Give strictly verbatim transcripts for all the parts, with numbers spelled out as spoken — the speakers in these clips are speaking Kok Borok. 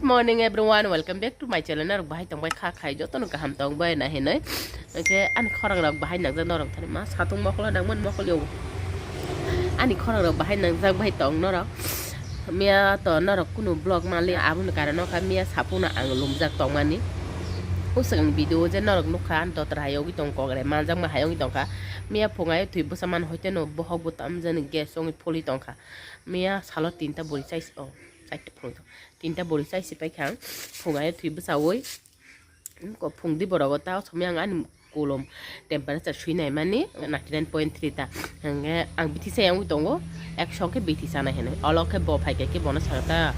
Morning everyone, welcome back to my channel. Norok bahai tongbai kha khai, jotono kaham tongbai na hinwi. Oke, ani khorang rok bahai nangjak norok thani ma satung mokolo nangman mokol yo. Ani khorang rok bahai nangjak bai tong norok. Miya to norok kunu vlog mali aboni karon no kha miya sapuno ang lumjak tongmani. Usang video je norok nukha an dotra hayogwi tong kokre manjak ma hayogwi tongkha. Miya phungai thwi bwsa man hoite no bohok bo tamjani gas ongwi phuli tongkha. Miya salo tinta buri chai o. Chaita phunuk. Tinta buri chai si paikha ang. Phungai thwi bwsawi. Ko phungdi borogo ta somya ang ani kolom temperature sui nai mani ninety nine point three ta. Hingke ang bithi sai ang tongo. Ekso ke bithi sana hene. Olo ke bo phai ke bono sakta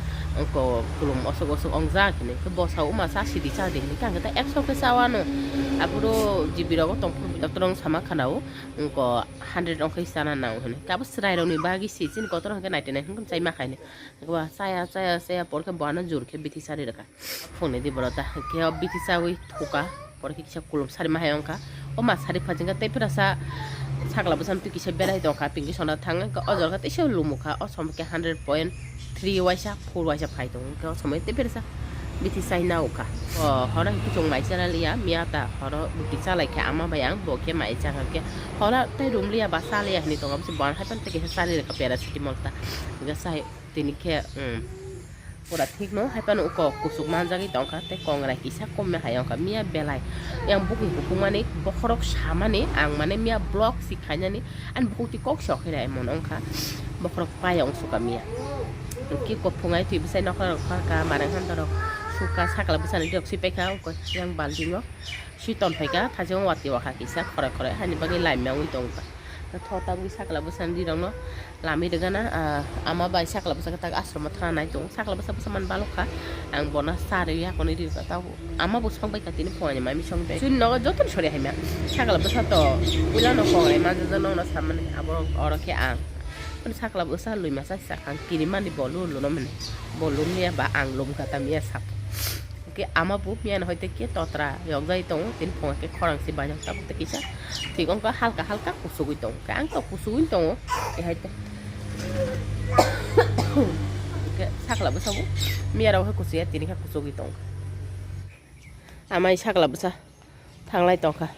ko kolom osok osok ong ja hene. Ke bo sa uma sa sidi cha de hene. Kang ta ekso ke sawano. Aburo jibi rogo tong doctor ong sama khanao. Ko hundred ong ke sana nao hene. Kabo srai roni bagi si chin kotor hingke ninety nine hingke chai ma khaine. Ba chaya, chaya, chaya, porkhe buano jur khe bithi sari rwkha. Phungni di borota, khe o bithi chawi thuka, porkhe kisa kulum sari ma hai wngkha. O ma sari phajingkha tei phira sa sakla bwsam twi kisa berai tongkha, pinki sona thang, o jorkha teisa lumukha, o somkhe hundred point three waisa, four waisa phai tongo, khe o somoi tei phira sa bithi chai na ukha. O horo kuchung mai chana liya, miya ta horo buti chalai khe ama bai ang, bo khe mai chakha khe horo tei rum liya ba cha liya hinui tongo, busi buano hai pan tei kisa sari rwkha paracetamol ta, kisa sai. Tini khe, um, pura thik no, hai phano uko kuchuk manjagwi tongkha, tei kongrai kisa kom hai wngkha, miya belai yang bukung kupung mani bokhorok samani, ang mane miya vlog si khainani, ani bukung ti kok sok khe emon wngkha, bokhorok paya wngsukha miya. Ki kophungai twi bwsai nokha rok pha ka, marang han dorok sukha, sakla bwsani rok si paikha, yang baltingo. Si ton phaikha, thajong wati wakha kisa khore khore, hani bagwi laimya wngwi tongkha. Tho tabwi sakla bwsani dirokno lamwi rwgana, ah, ama bai sakla bwsa tak asromo thangnai tong. Sakla bwsa bwsa man balokha, ang bono cha rwya konwi rwkha. Tabuk ama bo song baikha tini phone mai mi song bai. Chuni nogo jotono sori haima. Sakla bwsa to puila no phone mai manjak nokno samani abo oro khe ang. Sakla bwsa lwi masa sakha ang kirimani bo lur luno mene. Bo lum ya ba ang lum kha tam ya sap. Hwnkhe ama bo miyan hoite khe totra yokjagwi tongo, tini phunga khe khorang se bainang tabuk tei kisa thik wngkha halka halka kuchugwi tongo, khe ang tok kuchugwi tongo, khe hai te hwnkhe sakla bwsa bo miya rok hai kuchugya tini khe kuchugwi tongo. Amai sakla bwsa thanglai tongkha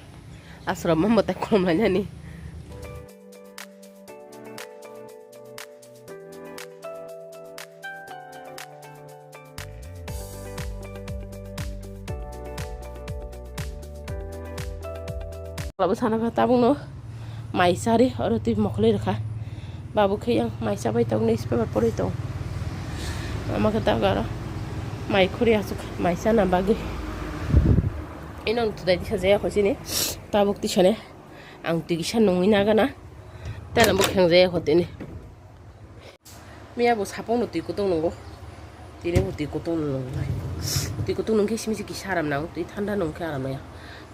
aswrwng mambo tei khulumlainani. Labo sana kha tabukno mai chari oro twi mokholi rwkha. Babu khe yang mai chabai tongo, newspaper porwi tongo. Ama khe tabuk aro mai khuri aswk mai chana bagwi. Ino ang tudai tisa jaya kho chini tabuk tisane. Ang twi kisa nungwi nagana. Tela bo khengjaya kho tini. Miya bo sapung no twi kutung nungo. Tini bo twi kutung nungo. Twi kutung nungkhe simi se kisa aram nango. Twi thanda nungkhe aram naya.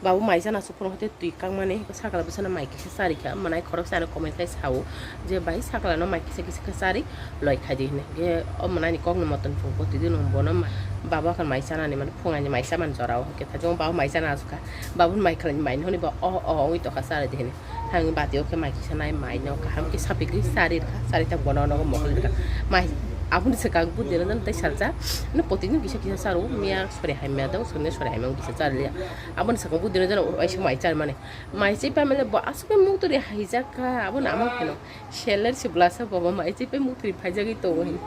Babu mai chana aswk phuru hwnkhe twi kangmani. Sakla bwsano mai kisa charikha. Manai khoroksa ano comment khai sao. Je bai sakla no mai kisa kisa khe chari loi khai di hinwi. Ge o manai ni kok no motom phung poti di nung bono ma-, baba khan mai chana ni mani phung ani mai chamani jora o. Hwnkhe thajong babu mai chana aswk kha. Babun mai khlai mai no hwnwi ba o o ongwi tokha chari di hinwi. Thangwi bati o khe mai kisa nai mai no kaham khe sapikwi chari rwkha. Chari tak bono nogo mokol rwkha. Mai aboni swkang budi no tei salsa. No poti no kisa kisa charo miya sori hai miya dong sori sori hai mang kisa chari liya. Aboni swkang budi no jano waisa mai chari mani. Mai se pamela bo aswk mutri haijak kha, abo na amo pheno seller se blasa bo mai se pe mutri phaijagwi tongo hin.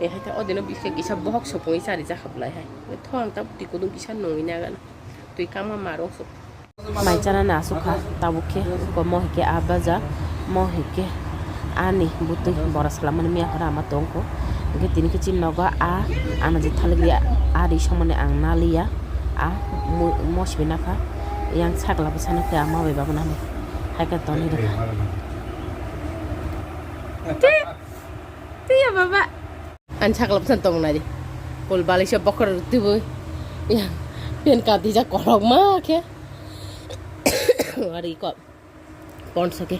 E hai ta odino biske kisa bohok sopoi chari jakha blai hai. Tho ang ta twi kudung kisa nungwi nagan. Twi kama marung sok. Mai chana na asuk kha tabuk khe ko mo hike a baja mo hike ani butwi bora salamani miya hora ama tongkho. Hingke tini khe chini nogo a ano je thalik ya a ri somani ang naliya. A mo sibina kha yang sakla bwsano khe ama bai babana hai khe tonwi rwkha. Twi, twi ya baba. Ani sakla bwsano tong nai di. Kol balisa bokhor twibo. Ya, pen ka dija kolok ma khe. Ari ko. Pon sake.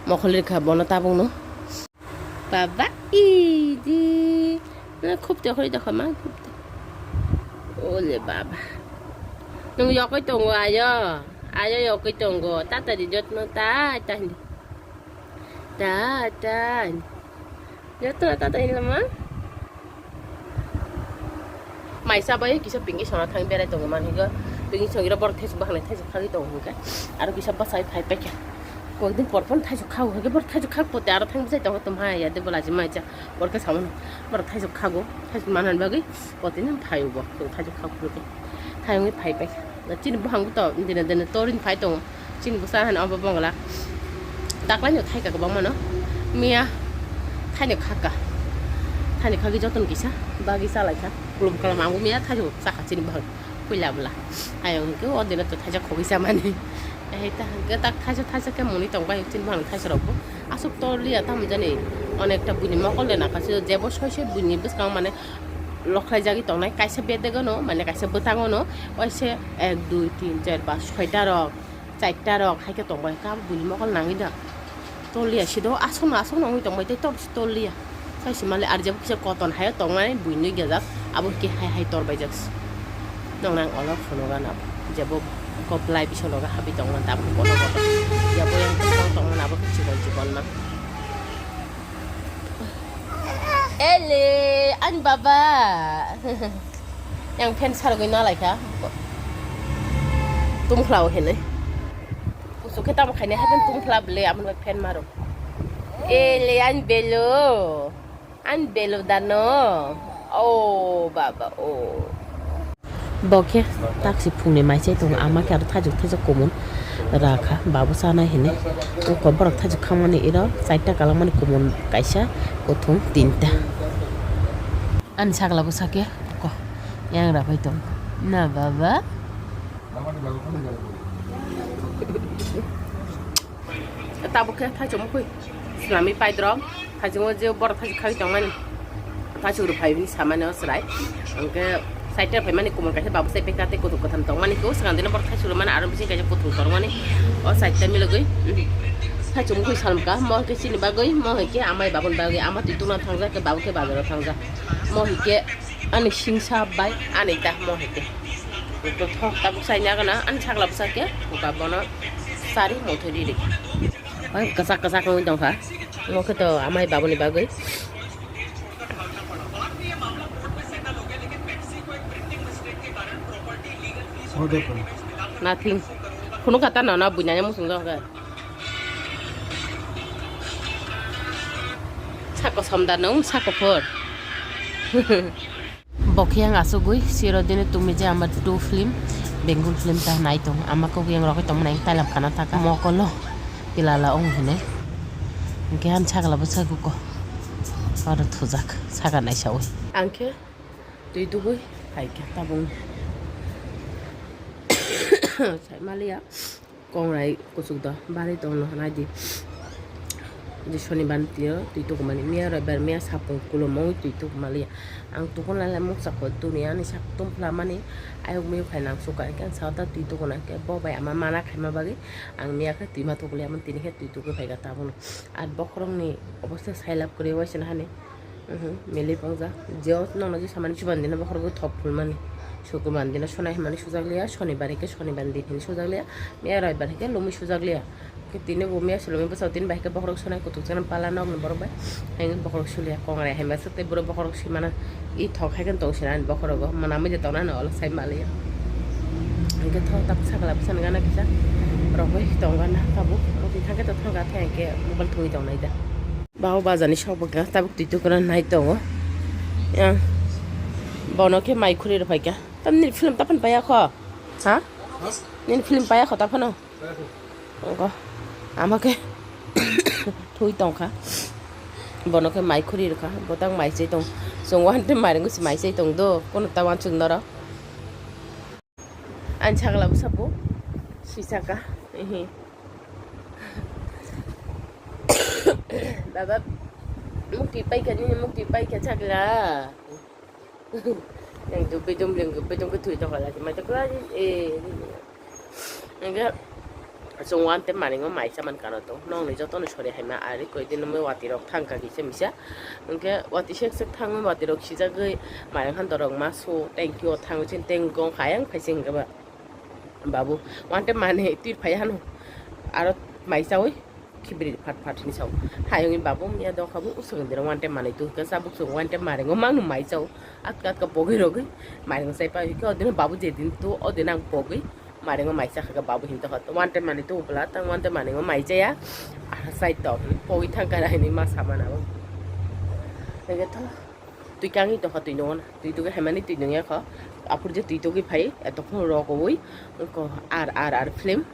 Mokhol rikha bono tabung no. Baba, idi. Na khupte hoi dakha ma khupte. Ole baba. Nung yokoi tongo ayo. Ayo yokoi tongo. Tata di jotno ta ta hindi. Ta ta hindi. Jotno ta ta hindi ma. Mai chabai kisa pingki sona thang berai tongo man higo. Pingki songiro borok thaichuk bahanai thaichuk khagwi tongo hinkhe. Aro kisa bwsai phai paikha. Kokdin porphor thaichuk khago hinkhe borok thaichuk khak pote aro thang bwsai tongo tong haya de bwlaji mai cha. Borok khe samano borok thaichuk khago. Thaichuk manani bagwi potini phaio bo. Thaichuk khak pote. Thayungwi phai paikha. Chini buhango to dine dine torin phai tongo. Chini bwsa hani obo bongla. Taklaino thaika kwbangmano. Miya thaino khaka. Thaino khagwi jotono kisa bagwi chalaikha. Kulum kalam ang miya thaino chakha chini buhang. Puila bwla. Ayang hwnkhe o dino to thaisa khogwi chamani. Ehai ta hwnkhe tak thaisa thaisa khe muni tongbai chini buhang thaisa rokbo. Aswk torliya tamo jani onekta buini mokol de nakha se jebo soi soi buini bwskango mane lokhlaijagwi tongnai kaisa bedegano mane kaisa bwtangono waise ek dui tin char pas soita rok. Chaita rok hai khe tongbai kha buini mokol nangwi da. Toliya sido aswkno aswkno wngwi tongbai tei tor si toliya. Sai si mali ar jebo kisa koton hayo tongnai buini gejak abo khe hai hai tor baijak. Nong nang olo phunugan abo jebo koplai bisono ga habi tongma tabuk kono koto. Jebo yang tongma abo khe chikon chikon ma. Ele, ani baba. Yang fan sargwi nalaikha. Tumkhlao hinwi. Kuchuk khe tamo khainai haikhe tumkhla bwle, amoni bai fan maro. Ele, ani belo. Ani belo dano. O baba, o. Bo khe taksi phungni mai chai tongo, ama khe aro thajak thajak kumun rakha, babu chanai hinwi. Oko borok thajak khamani iro chaita kalangmani kumun kaisa, kuthung tinta. Ani sakla bwsa khe oko yang rabai tongo. Na baba? Tabuk khe thaichung mukhui swnamwi paidrok. Thaichungo je borok thaichung khagwi tongmani. Thaichung rw phai hwnwi samani o chwrai. Hwnkhe side o phaimani kumun kaisa babu chai pekha tei kuthuk kwtham tongmani khe o swkang dino borok thaichung rwmani aro bising kaisa kuthuk tongmani. O side o milogwi thaichung mukhui salmkha mo hwnkhe chini bagwi mo hwnkhe amai babuni bagwi ama twi tungna thangjak khe babu khe bazaro thangjak. Mo hwnkhe ani singsa bai ani da mo hwnkhe. Tabuk saina gana ani sakla bwsa khe bono sari mothori ri. Oi, kwchak kwchak wngwi tongkha. Omo khe to amai babuni bagwi. Nothing. Khunu kata nana buinanya muchung jokhe. Sako somda nung sako phor. Bo khe ang asugwi siro dini tumi je ama two film, Bengal film ta nai tong. Ama kok yang rokoi tongmani ang tailam khana thaka. Mokolo pilala ong hine. Hingke han sagala bo saguko. Oro thujak saga nai sawi. Ang khe twi tugui hai khe tabung. Sai maliya. Kongrai kuchuk do bari tongno hwnai di. Je sonibar ni twi tukumani miya roibar miya sapung kulumwi twi tukumaliya. Ang tukun lai lai muksa kho tuni ani sak tum phlamani ayuk miyuk khai nang suka khe ang sata twi tukuna khe bo bai ama mana khaima bagwi ang miya khe twi ma tukuliya tini khe twi tukui phaikha tabukno. Ar bokhorokni obosta sailab kwrwi waisana hani. Mhm, mili pongjak. Jeo nokno je samani chubandina bokhorok thok phulmani. Sukumandina sonai hwnmani sujakliya, sonibar hwnkhe sonibar din hwnwi sujakliya, miya roibar hwnkhe lumi sujakliya. Khe tini bo miya se lumi bwsao tini bai hwnkhe bokhorok sonai kutuk chana pala nokni borok bai. Hwnkhe bokhorok suliya kongrai hai masa tei borok bokhorok swimana. I thok hai khe tong sina ani bokhorogo. Mwnamwi de tongnani olo sai maliya. Hwnkhe thok tak sakla bwsani gana kisa. Rok bai tong gana tabuk. Oti thangkhe to thangkha thai hwnkhe mobile thungwi tongnai da. Babo bazani sok bwkha tabuk twi tukuna nai tongo. Yang bono khe mai khuri rwphaikha. Tam nini film tapan paya kho? Ha? Nini film paya kho taphano? Ongko. Ama khe thui tongkha. Bono khe mai khuri rwkha. Botang mai chai tong. Chwng wahante mai rwngwi se mai chai tong do. Kono ta wansuk norok. Ani sagala bwsa bo sisaka. Ehe. Baba, mukti paikha nini mukti paikha sagala. Yang dubai dum ling dubai dum khe thui tongkha lagi mai tongkha lagi. Eh. Enggak. Chwng wante maningo mai chaman kano to. Nokni jotono sori haima ari koi din mo wati rok thangkha kisa misa. Hwnkhe wati sek sek thangwi wati rok sijagwi mairang han dorok ma su tanki o thangwi chini tengkong hayang phaising khe ba. Babu wante mane tir phai hano. Aro mai chawi Khibri phat phat hinwi sao. Hai wngwi babu miya dokha bo usuk dira one time manwi tu hwnkhe chabuk chwng one time maringo mangno mai chao. Atka atka pogwi rogwi maringo chai pai hwnkhe odino babu jedin tu odino ang pogwi maringo mai chakha khe babu hinwi tongkha. One time manwi tu bwla tang one time maringo mai chaya. Aha chai tok hinwi pogwi thangkha hinwi ma sama nango. Hwnkhe to. Twi kangwi tongkha twi nungna, twi tugwi haimani twi nungya kho. Aphuru je twi tugwi phai, etokno rok oi, wngkha R R R film.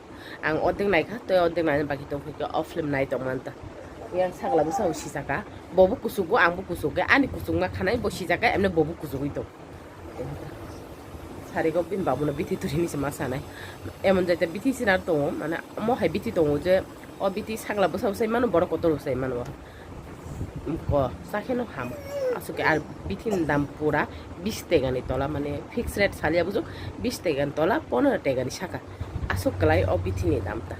Ang ordek naikha, tei ordek naina baki tongkha khe o film nai tongmanta. Yang sakla bwsa bo sijaka, bobo kuchugo, angbo kuchugo, ani kuchukma khanai bo sijaka, emne bobo kuchugwi tong. Sarigo bini babuno bithi turini se ma sanai. Emon jaita bithi sinar tongo, mane omo hai bithi tongo je, o bithi sakla bwsa bwsai mano, borok kotor bwsai mano. Ko, chakheno ham. Aswk khe ar bithini dam pura bis tegani tola, mane fixed rate salia bujo, bis tegani tola, pondro tegani saka. Aswk kwlai o bithini dam ta.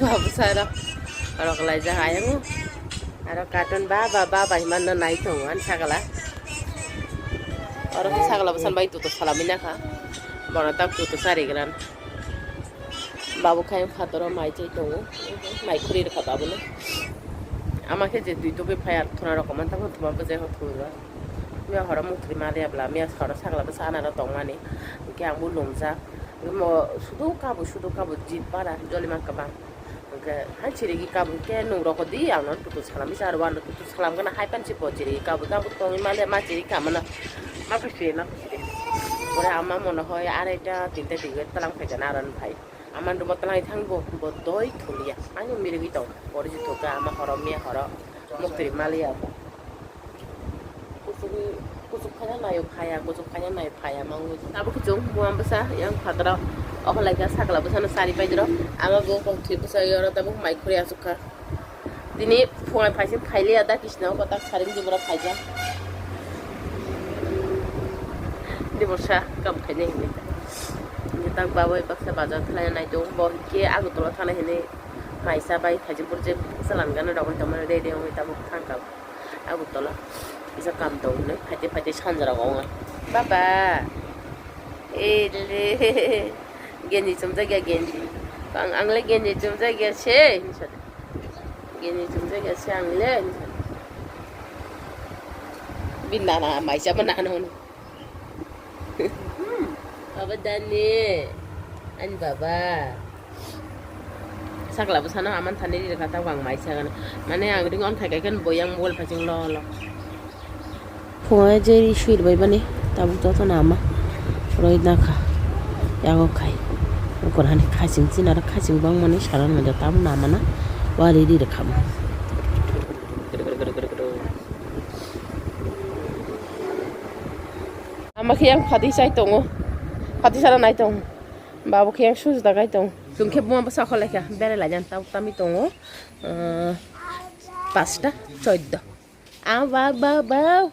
Babu sara. Oro kalaijak ayang. Aro cartoon ba, ba, ba, ba, himano nai tongo, ani sakala. Oro khe sakala bwsan bai tutu salamina kha. Bono tak tutu sari gran. Babu khai phataro mai chai tongo. Mai khuri rwkha babuno. Ama khe je twi tugwi phai ar thuna rok man tamo thuma bwjai ho thuma. Miya horo mukti maliya bla, miya horo sakala bwsa anaro tongmani. Hwnkhe ang bo lumjak. Mo sudu kabu, sudu kabu, jit para, jolima kabang. Hwnkhe hai chirigi kabu khe nung rokho di, ang no tutu salam bisa, aro ano tutu salam gana hai pan si po chirigi kabu, kabu tongwi maliya ma chirigi kamana. Ma phi chiri, ma phi chiri. Pore ama mone hoi arai ta, tinta dige talang phai gana aron phai. Ama rumo talang thang bo, bo doi thulia. Ang mirigi tong, pore ji thoka ama horo, miya horo, mukti maliya bo. Kuchuk, kuchuk khaina nayo phaya, kuchuk khaina nayo phaya, mangwi. Tabuk kuchuk, buam bwsa, yang phatrok, okholai kha, sakla bwsano sari paidrok, ama bo kok thwi bwsa, yoro tabuk mai khuri asuk kha. Tini phungai phaising phailiya da kisna, kotak saring dibora phaijak. Diborsa, kam khainai hinwi. Ni tak babai baksa bazar khlaina naitung, bo hinkhe Agartala thana hinwi maisa bai phaijak, burjak bwsa langana rogwi tongmani ready wngwi tabuk thangkha. Agartala kisa kam tong hinwi phaite phaite sanjra gonga. Baba. Ele. Genji chumjak ya genji. Ang, ang le genji chumjak ya se. Genji chumjak ya se ang le. Bin nana maisa ba nana hono. Baba Dani. Ani baba. Sakla bwsano aman thani ri kha ta bang mai sagano. Mane ang ring on thai kai kan boyang mobile phasing lo lo. Phungo je ri suir bai bani tabuk joto nama roi na kha. Yago khai. Ukor hani khasing chin aro khasing bang mani saran manja tabuk nama na wari ri kha. Ama khe yang phati chai tongo. Phati sana nai tongo. Babu khe yang suju dagai tongo. Chwng khe buma bwsa kholai kha. Berai lai jan tabuk tami tongo. Ah, pasta choiddo. Ah, ba, ba, ba.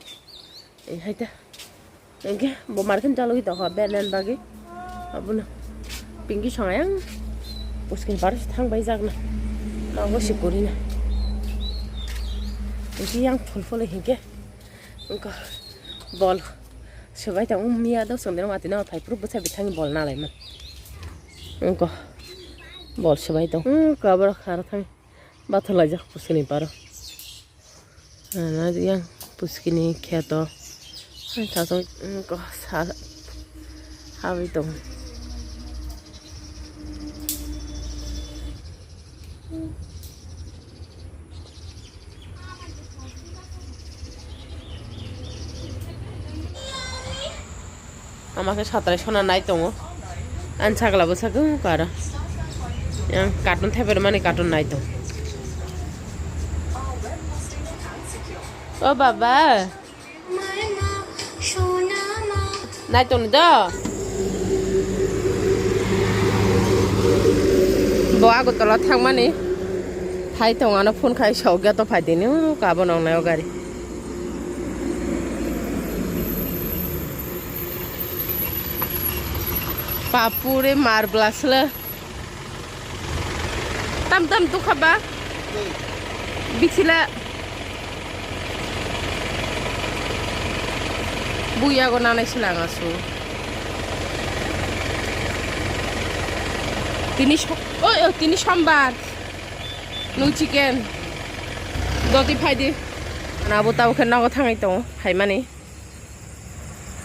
Eh, hai ta. Hingke bo market chalogwi tongkha bernan bagwi. Abono pinki song ayang puskini paro thang bai jakna. Nogo sikori na. Hingke yang phul phul hingke. Wngkha bol swbai tong miya do songdero mati no phai phuru bwsa bithang bol nalai man. Wngkha bol swbai tong. Wngkha borok kharo thang bathalaijak puskini paro. Nana yang puskini kheto. Hai tato wngkha sa habwi tong. Ama khe satrai sona nai tongo. Ani sakla bwsa kung kara. Yang cartoon thebar mani cartoon nai tong. O baba. Nai tong do. Bo Agartala thangmani. Hai tong ano phone khai sok ya to phai dini. Kabo nong nai o gari. Papure marbla sle. Tam tam tu khaba. Bichila. Buyago nanai silang asu. Tini so-, oi, oi, tini sombar. Nung chicken. Doti phai di. Nabo tabo khe nogo thangai tongo, phaimani.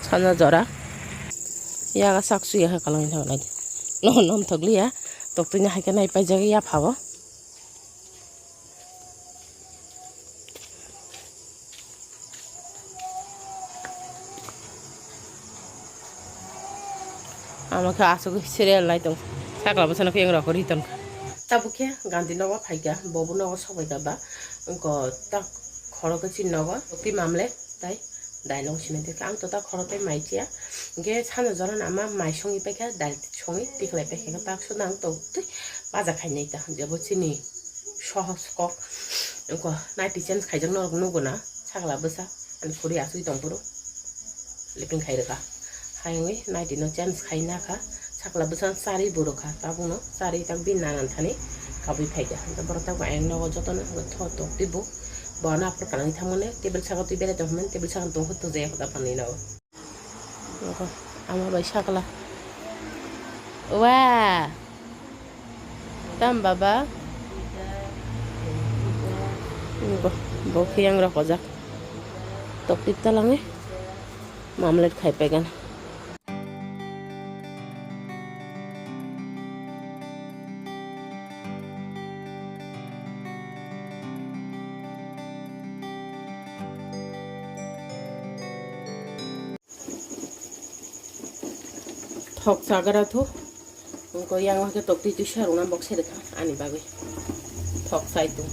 Sana jora. Yaga sak suya ha kalangni thangai di. No, nom thokliya. Toktwini hai khe nai paijak ya phabo. Ama khe aswk serial nai tong. Sakla bwsano khe yangra kori ton. Tabuk khe Gandhi nogo phaikha, bobo nogo sobaikha ba. Wngkha tak khoro khe chini nogo, twi mamle tai dailong sinai tongkha. Ang to tak khoro tei mai chiya. Hwnkhe sana jorano ama mai songwi paikha, dal songwi tikhlai paikha. Tak sodang to twi baja khainai ta, jebo chini sohos kok. Wngkha naiti change khaijak norok nugo na. Sakla bwsa ani khuri aswi tong phuru liping khai rwkha. Hai wngwi naiti no change khai nakha. Sakla bwsa chari bo rwkha, tabukno chari tak bini nanan thani kabui phaikha. Hwnkhe borok tabuk ayang nogo jotono hwnkhe tho tok twi bo. Bo ano aphuru kwlangwi thangmani table saka twi berai tong hwnmani table saka tong khe tujaya kho ta phanwi nogo. Nokho, ama bai sakla. Wa! Tam baba? Nokho, bo khe yang rok ojak. Tok tip ta langi. Mamlet khai pegan. Thok chagra thu. Wngkha yang wngkha tok twi twi sa rwna bok se rwkha ani bagwi. Thok chai tung.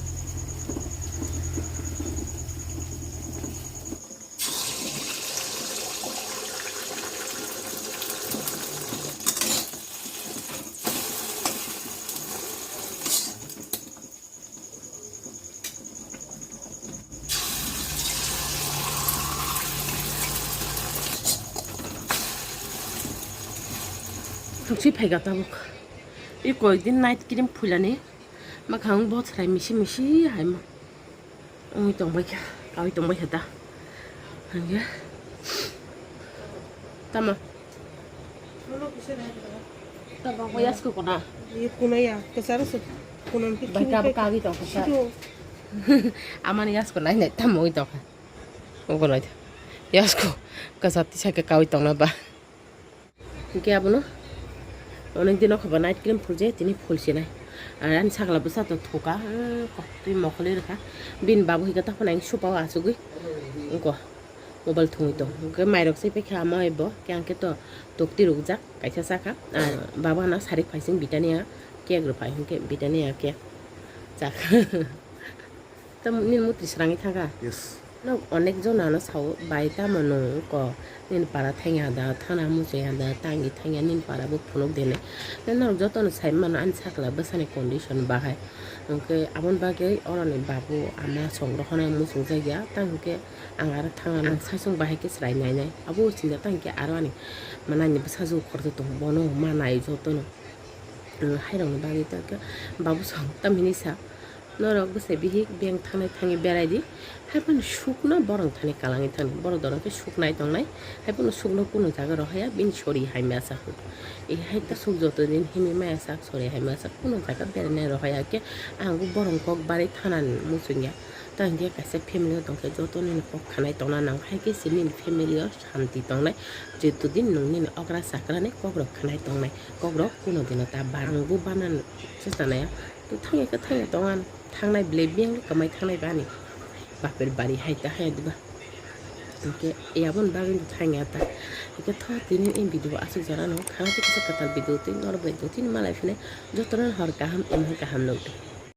Thokchi phaikha tabuk. I koikdin night cream phulani. Makhang bo chwrai misi misi hai ma. Wngwi tongbaikha, kawi tongbaikha ta. Hwnkhe. Tamo. Tamo ko yasko kona. Ye kuna ya, kasar se kuna ki. Bai ka kagwi tongkha sa. Amani yasko nai nai tamo wngwi tongkha. Ogo nai. Yasko kasar tisa ke kawi tongna ba. Hwnkhe abono onek dino khe ba night cream phulje tini phulsinai. Ar ani sakla bwsa to thuka, ah, koktwi mokholi rwkha. Bini babu hwnkhe tamo nang supao achugwi wngkha mobile thwngwi tong. Hwnkhe mairok se paikha amo ebo, khe ang khe to tokti rwkjak kaisa chakha. Ar babu ano sarik phaising Britannia cake rwphai, hwnkhe Britannia cake chakha. Tamo nini mutri srangwi thangkha? Yes. Nok onek jona no sao, bai tamo nung ko, nini para thangya da, thana muchungya da, tangi thangya, nini para bo phunuk dene. Norok joto no sai mano ani sakla bwsani condition bahai. Hwnkhe aboni bagwi oroni babu ama songrohornai muchungjak ya, tang hwnkhe ang aro thangna nang saichung bahai khe chwrai nainai. Abo chinda tang hwnkhe aro ani manani bwsajwk khoroksa tongo, bono ma nai joto no. Ang hairokni bagwi tongkhe babu song tamhini sa, norok bwsai bihik beng thangnai thangwi berai di, haiphano sukno borok thani kalangwi thangdi, borok dorong khe suknai tongnai, haiphano sukno kunu jaga rohaya bini sori hai maya sa hwn. E hai ta suk joto din himwi maya sak sori hai maya sak kunu jaga berainai rohaya khe ang bo borok kok bari thanani muchungya. Tang hwnkhe kaisa family o tongkhe joto nini kok khanai tongna nang hai khe se nini family o shanti tongnai, jeto din nwng nini okra chakrani kok rok khanai tongnai. Kokrok kuno dino ta barang bo bana chesta naya. To thangya khe thangya tong ang, thangnai belai biyang kwmai thangnai bani. Bapir bari hai ta hai diba. Hwnkhe yabon bagwi no thangya ta. Hwnkhe tho tini in video aswk jora no khana kisa kwtal video twi norok bai tini malai phine jotono hor kaham emon kaham nukdi.